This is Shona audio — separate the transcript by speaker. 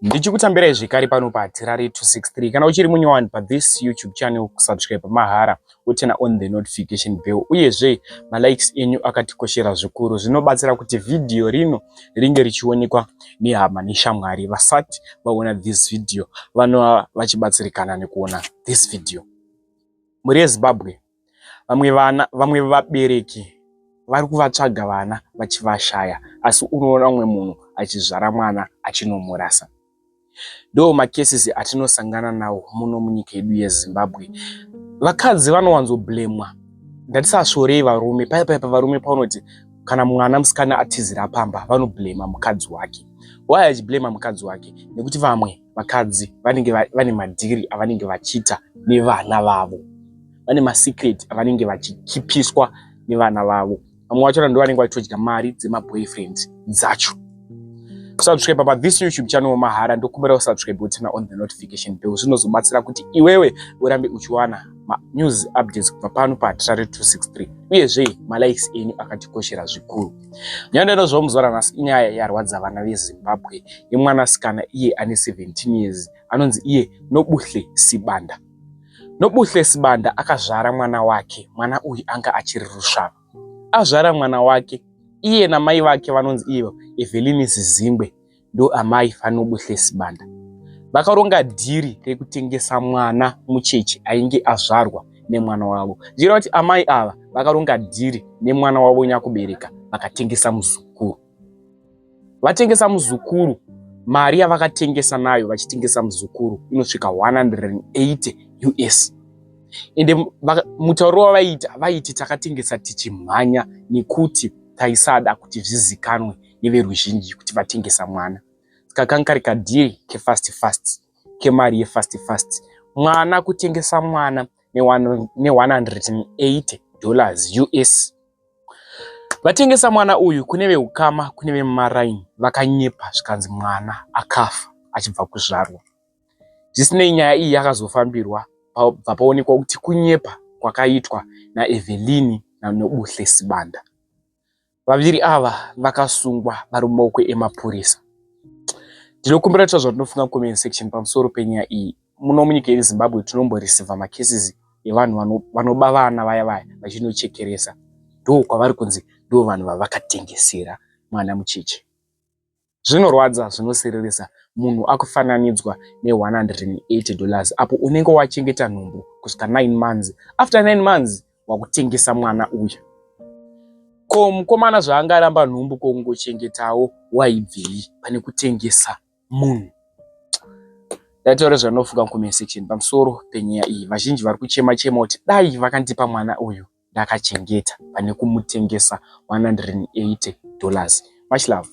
Speaker 1: Ndichikutambirai zvekare pano paHatirari 263. Kana uchiri munyowani pathis YouTube channel, kusubscribe mahara, woturn on the notification bell. Uyezve malikes enyu akatikoshera zvikuru, zvinobatsira kuti vhidhiyo rino ringe richionekwa nehama neshamwari vasati vaona this video, vanova vachibatsirikana nekuona this video. Mhuri yeZimbabwe, vamwe vana, vamwe vabereki vari kuvatsvaga vana vachivashaya, asi unoona umwe munhu achizvara mwana achinomurasa. Ndo macases atinosangana nawo muno munyika yedu yeZimbabwe. Vakadzi vanowanzoblemwa. Ndatisasvorei varume paya paya pavarume paunoti kana mwana musikana atizira pamba, vanoblema mukadzi wake. Why achiblema mukadzi wake? Nekuti vamwe vakadzi vanenge vane madhiri avanenge vachiita nevana vavo, vane masecret avanenge vachikipiswa nevana vavo. Vamwe vachona ndo vanenge vachitodya mari dzemaboyfriend dzacho. Subscribe pa this YouTube channel mahara. Ndokumbira usubscribe, uturn on the notification bell. Zvinozobatsira kuti iwewe urambe uchiwana manews updates kubva pano paHatirari 263. Uyezve malikes enyu akatikoshera zvikuru. Nyaya ndinozva muzuva ranhasi inyaya yarwadza vana veZimbabwe, yemwanasikana iye ane 17 years, anonzi iye Nobuhle Sibanda. Nobuhle Sibanda akazvara mwana wake. Mwana uyu anga achiri rusvava. Azvara mwana wake, iye namai vake vanonzi ivo Evelyn Zizingwe, ndo amai vaNobuhle Sibanda, vakaronga dhiri rekutengesa mwana mucheche ainge azvarwa nemwana wavo. Zvichireva kuti amai ava vakaronga dhiri nemwana wavo nyakubereka, vakatengesa muzukuru. Vatengesa muzukuru, mari yavakatengesa nayo vachitengesa muzukuru inosvika 180 US. Ende mutauro wavaiita, vaiti takatengesa tichimhanya nekuti taisada kuti zvizikanwe neveruzhinji kuti vatengesa mwana. Saka kanga kari kadhiri kefast fast, kemari yefast fast. Mwana, kutengesa mwana ne$180 US. Vatengesa mwana uyu kune veukama, kune vemumaraini, vakanyepa zvikanzi mwana akafa achibva kuzvarwa. Zvisinei, nyaya iyi yakazofambirwa, bva paonekwa kuti kunyepa kwakaitwa naEvelyn naNobuhle Sibanda. Vaviri ava vakasungwa vari mumaoko emapurisa. Ndinokumbira kutaura zvatinofunga comment section pamusoro penyaya iyi. Muno munyika yeZimbabwe tinomboreceiva macases evanhu vanoba vana vaya vaya vachinochekeresa. Ndo kwavari kunzi ndo vanhu vavakatengesera mwana mucheche. Zvinorwadza, zvinosiririsa, munhu akufananidzwa ne$180 apo unenge wachengeta nhumbu kusvika 9 months. After 9 months wakutengesa mwana uya. Ko mukomana zvaangaramba nhumbu, kongochengetawo waibvei pane kutengesa munhu? Ndataura zvanofunga comment section pamusoro penyaya iyi. Vazhinji vari kuchema chema kuti dai vakandipa mwana uyu ndakachengeta pane kumutengesa $180. Much love.